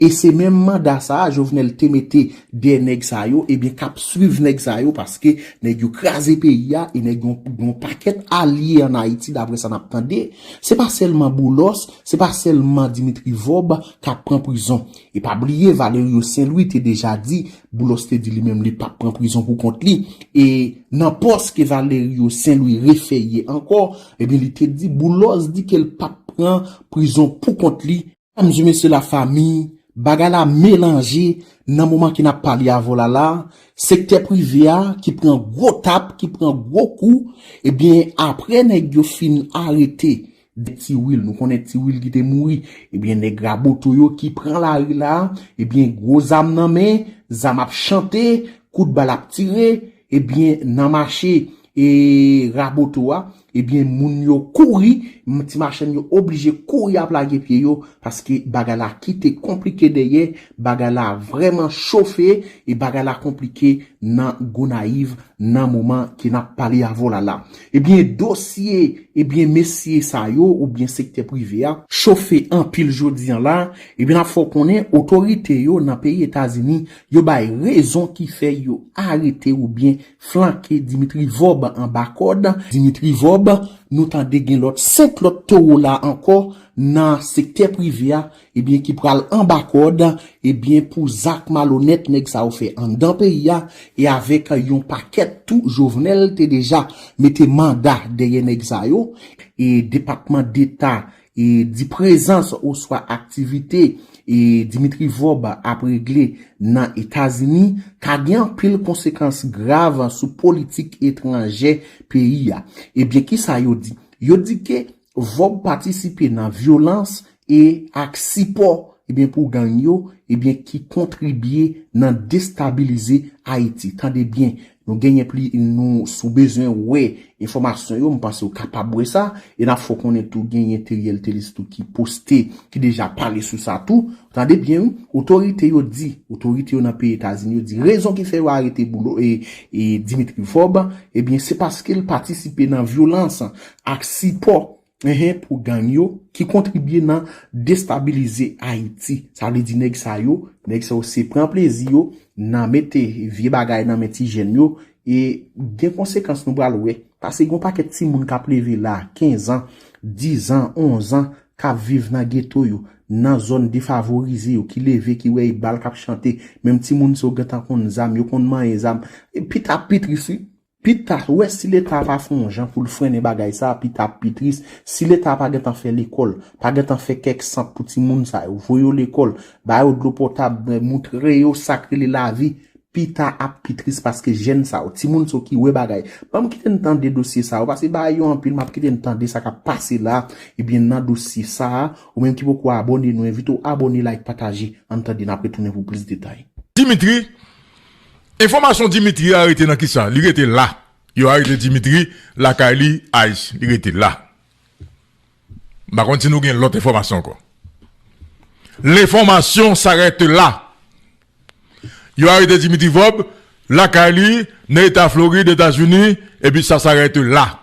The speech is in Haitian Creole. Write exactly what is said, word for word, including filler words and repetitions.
E se menm manda sa a Jovenel te mete dèyè nèg sa yo, ebyen k ap swiv nèg sa yo, paske nèg yo kraze peyi a, e nèg yon, yon pakèt alye ann Ayiti, daprè sa n ap tande. Se pa sèlman Boulos, se pa sèlman Dimitri Vorbe k ap pran prizon. E pa bliye, Valerio Saint Louis te deja di, Boulos te di li menm li p ap pran prizon pou kont li. E nan pòs ke Valerio Saint Louis refè ye ankò, ebyen li te di, Boulos di ke l p ap pran prizon pou kont li. Medam e mesye lafanmi, bagay la melanje nan moman ke n ap pale avè w la la. Sektè prive a ki pran gwo tap, ki pran gwo kou, ebyen, apre nèg yo fin arete Ti Wil, nou konnen Ti Wil ki te mouri, ebyen, nèg Raboto yo ki pran lari la, ebyen, gwo zam nan men, zam ap chante, kout bal ap tire, ebyen, nan mache e Raboto a, ebyen, moun yo kouri, m- ti machann yo oblije kouri ap lage pye yo, paske bagay la kite konplike dèyè, bagay la vrèman chofe, e bagay la konplike nan Gonayiv, nan moman ke n ap pale avè w la la. Ebyen, dosye, ebyen, mesye sa yo, oubyen sektè prive a, chofe anpil jodi an la, ebyen, n ap fè w konnen, otorite yo nan peyi Etazini, yo bay rezon ki fè yo arete oubyen flanke Dimitri Vorbe anba kòd. Dimitri Vorbe, nou tande gen lòt, senk lòt towo la ankò nan sektè prive a, ebyen, ki pral anba kòd, ebyen, pou zak malonèt nèg sa yo fè anndan peyi a, e avèk yon pakèt tou, Jovenel te deja mete manda dèyè nèg sa yo, e Depatman Deta e di prezans oswa aktivite e Dimitri Vorbe ap regle nan Etazini ka gen anpil konsekans grav sou politik etranjè peyi a. Ebyen, kisa yo di? Yo di ke Vorbe patisipe nan vyolans e ak sipò, ebyen, pou gang yo, ebyen, ki kontribye nan destabilize Ayiti. Tande byen, nou genyen pli, nou, si w bezwen wè enfòmasyon yo, m panse w kapab wè sa, e n ap fè w konnen tou genyen Teriel Telis tou ki poste, ki deja pale sou sa tou. Tande byen, wi, otorite yo di, otorite yo nan peyi Etazini yo di, rezon ki fè yo arete Boulo, e, e Dimitri Vorbe, ebyen, se paske l patisipe nan vyolans ak sipò, enhen, pou gang yo, ki kontribye nan destabilize Ayiti. Sa vle di nèg sa yo, nèg sa yo se pran plezi yo nan mete vye bagay nan men ti jèn yo, e gen konsekans nou pral wè. Paske gen yon pakèt timoun k ap leve la, kenz an, diz an, onz an, k ap viv nan geto yo, nan zòn defavorize yo, ki leve, ki wè e bal k ap chante, menm timoun sa yo gentan konn zam, yo konn manyen zam. E pita pi tris, wi. Pita, ou wè, si Leta pa fè yon jan pou l frennen bagay sa, pita pi tris. Si Leta pa gentan fè lekòl, pa gentan fè kèk sant pou timoun sa yo, voye yo lekòl, ba yo dlo potab, moutre yo sa k rele lavi, pita ap pi tris paske jèn sa yo, timoun sa yo ki wè bagay. Ban m kite n tande dosye sa yo, paske bagay yo anpil, m ap kite n tande sa k ap pase la, ebyen nan dosye sa a, ou menm ki poko abòne, nou envite w abòne, like, pataje, ann tande, n ap retounen pou plis detay. Dimitri, enfòmasyon Dimitri arete nan kisa? Li rete la. Yo arete Dimitri, lakay li, ice, li rete la. M pa konn si nou gen lòt enfòmasyon ankò. L'information s'arrête là. Yo arete Dimitri Vorbe, lakay li, nan eta Florid, Etazini, epi sa s'arrête là.